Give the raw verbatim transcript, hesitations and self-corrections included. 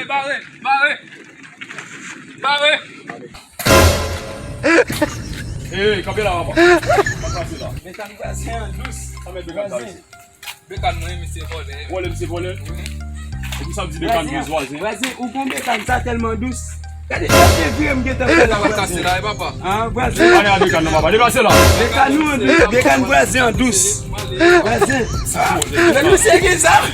Bare, bare, bare. Ey, kanpe la, papa. Pa pase la. Mekan vwazen an dous. Sa mèt Mekan vwazen. Mekan mwen, misye vòlè. Vòlè, misye vòlè. Wi. Epi sa m di Mekan vwazen. Vwazen, ou gon Mekan, sa tèlman dous. Gade, gade vye m gentan fè la, vwazen. Sa pa kase la, e papa. An, vwazen. Ale a Mekan non, papa. Deplase la. Mekan nou an dous. Mekan vwazen an dous. Vwazen. Men misye gen zam.